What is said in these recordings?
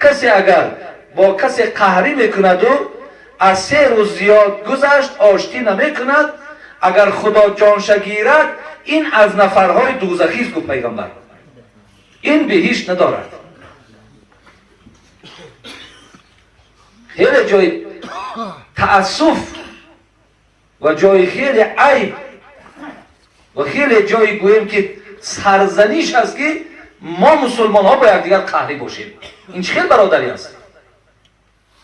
Касе агар бо касе қаҳрӣ мекунаду аз 3 рӯз зиёд гузашт, оштӣ намекунад, агар Худо ҷонша гирад, ин аз нафарҳои дӯзахист, гуфт пайғамбар. Ин биҳишт надорад. Хеле ҷои таассуф ва ҷои хеле айб ва хеле ҷои, гӯем ки, сарзаниш аст, ки мо мусулмонҳо бо якдигар қаҳрӣ бошем. Ин чӣ хел бародарӣ аст?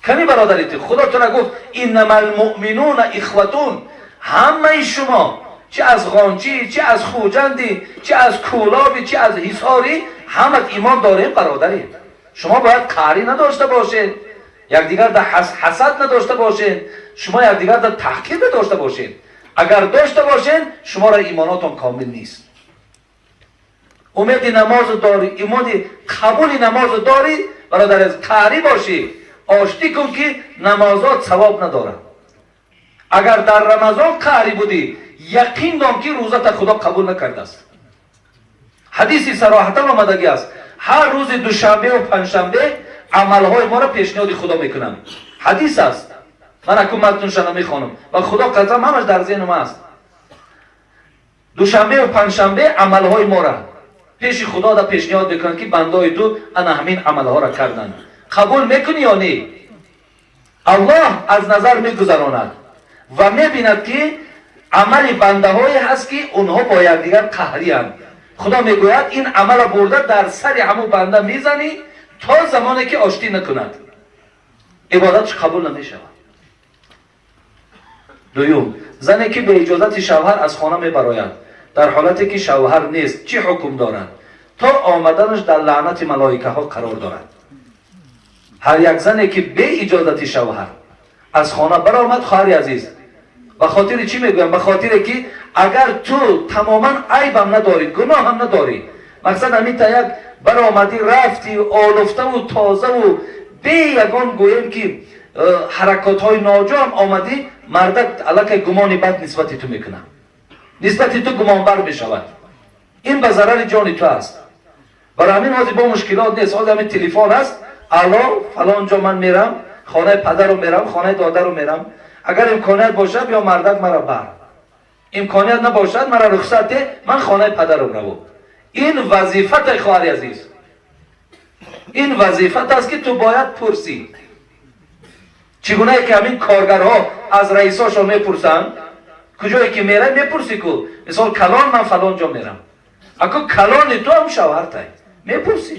Ками бародарӣ ту? Худо тура гуфт: «Иннама алмуъминуна ихватун». Ҳамаи шумо, чӣ аз Ғончӣ, чӣ аз Хуҷандӣ, чӣ аз Кӯлобӣ, чӣ аз Ҳисорӣ, ҳамат имон дорем, бародарем. Шумо бояд қаҳрӣ надошта бошед, якдигар дар ҳасад надошта бошед, шумо якдигар дар таҳқир надошта бошед. Агар дошта бошед, шуморо имонотон комил нест. Умеди намозу дорӣ, умеди қабули намозу дорӣ, бародар, аз қаҳрӣ бошӣ, оштӣ кун, ки намозот савоб надорад. Агар дар Рамазон қаҳрӣ будӣ, яқин дон, ки рӯзата Худо қабул накардааст. Ҳадиси сароҳатан омадагӣ аст: ҳар рӯзи душанбеу панҷшанбе амалҳои моро пешниҳоди Худо мекунанд. Ҳадис аст, ман аку матнша намехонам, ва Худо қасам, ҳамаш дар зеҳнам аст. Душанбеу панҷшанбе амалҳои моро пеши Худо да пешниҳод мекунанд, ки бандои ту ана ҳамин амалҳоро карданд, қабул мекунӣ ё не? Аллоҳ аз назар мегузаронад ва мебинад, ки амали бандаҳое ҳаст, ки онҳо бо якдигар қаҳриянд. Худо мегӯяд: ин амала бурда дар сари ҳамун банда мезанӣ, то замоне ки оштӣ накунад, ибодатш қабул намешавад. Дуюм, зане ки бе иҷозати шавҳар аз хона мебарояд, дар ҳолате ки шавҳар нест, чӣ ҳукм дорад? То омаданаш дар лаънати малоикаҳо қарор дорад. Ҳар як зане ки бе иҷозати шавҳар аз хона баромад, хоҳари азиз, ба хотири чӣ мегӯям? Ба хотире ки агар ту тамоман айбам надорӣ, гуноҳам надорӣ, мақсад ҳамин та як баромадӣ, рафтӣ олуфтаву тозаву бе ягон, гӯем ки, ҳаракотҳои ноҷоам омадӣ, мардак аллакай гумони бад нисбати ту мекунад, нисбати ту гумонбар мешавад. Ин ба зарари ҷони ту аст. Барои ҳамин ҳозир бо мушкилот нест, ҳозир ҳамин телефон аст: «Алло, фалон ҷо ман мерам, хонаи падару мерам, хонаи додару мерам, агар имконият бошад, ё мардак мара бар, имконият набошад, мара рухсат де, ман хонаи падарам равом». Ин вазифате, хоҳари азиз, ин вазифат аст, ки ту бояд пурсӣ. Чӣ гунае ки ҳамин коргарҳо аз раисошон мепурсанд, куҷое ки мерай, мепурсӣ ку, мисол, калон, ман фалон ҷо мерам. Аку калони ту ҳам шавҳартай, мепурсӣ.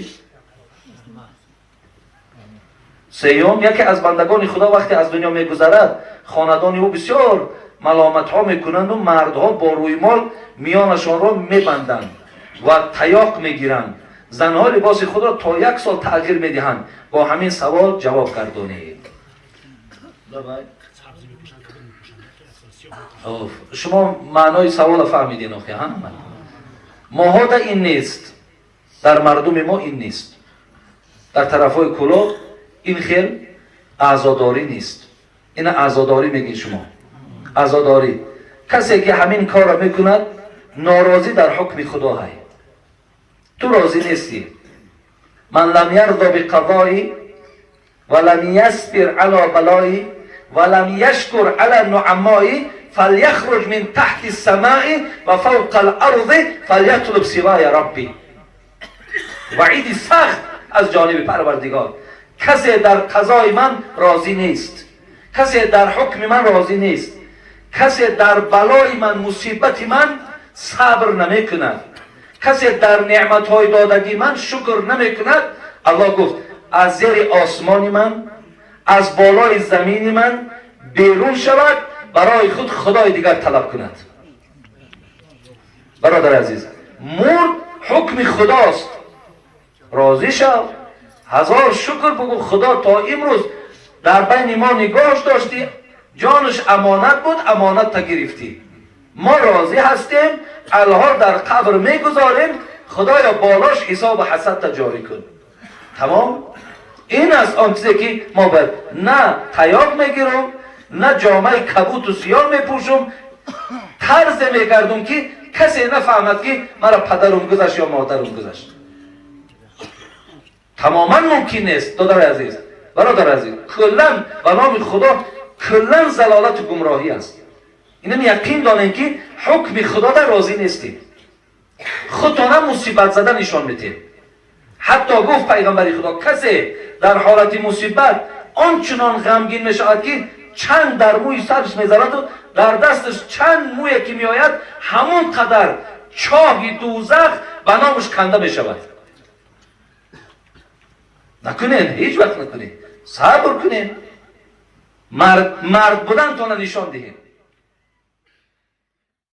Сеюм, яке аз бандагони Худо вақте аз дунё мегузарад, хонадони ӯ бисёр маломатҳо мекунанду мардҳо бо рӯймол миёнашонро мебанданд ва таёқ мегиранд. Занҳо либоси худро то як сол тағйир медиҳанд. Бо ҳамин савол ҷавоб гардонед. Сабзӣ мепӯшанд, кабуд мепӯшанд. Шумо маънои савола фаҳмидин охи? Моҳода ин нест, дар мардуми мо ин нест, дар тарафҳои Кӯлоб ин хел аъзодорӣ нест. Ина аъзодорӣ мегӯед шумо. Аъзодорӣ, касе ки ҳамин корро мекунад, норозӣ дар ҳукми Худо ҳай. Ту розӣ нестӣ. من لم يرض بقضائي ولم يصبر على بلائي ولم يشكر على نعمائي فليخرج من تحت السماء وفوق الأرض فليطلب سواي ربي. وعیدی سخت از جانب پروردگار. کسی در قضای من راضی نیست، کسی در حکم من راضی نیست، کسی در بلای من، مصیبت من صبر نمیکند، کسی در نعمتهای دادگی من شکر نمیکند، الله گفت از زیر آسمان من، از بالای زمین من بیرون شود، برای خود خدای دیگر طلب کند. برادر عزیز، مرد حکم خداست، راضی شو، هزار شکر بگو خدا تا امروز در بین ما نگاهش داشتی، جانش امانت بود، امانت تا گرفتی، ما راضی هستیم. الها در قبر میگذاریم، خدایا بالاش حساب و حسد تا جاری کن. تمام. این است آن چیزی که ما باید نه تیاق میگیرم، نه جامعه کبوت و سیاه میپوشم، طرز میگردم که کسی نفهمد که مرا پدرم گذشت یا مادرم گذشت. Тамоман мумкин нест, додари азиз, бародари азиз. Куллан ба номи Худо, куллан залолату гумроҳӣ аст. Инам яқин донем, ки ҳукми Худо дар розӣ нестем, худтона мусибат зада нишон медиҳем. Ҳатто гуфт пайғамбари Худо, касе дар ҳолати мусибат он чунон ғамгин мешавад, ки чанд дар мӯи сарш мезанаду дар дасташ чанд мӯе ки меояд, ҳамон қадар чоҳи дӯзах ба номаш канда мешавад. Накунед, ҳеҷ вақт накунед, сабр кунед, мард, мард будантона нишон диҳед.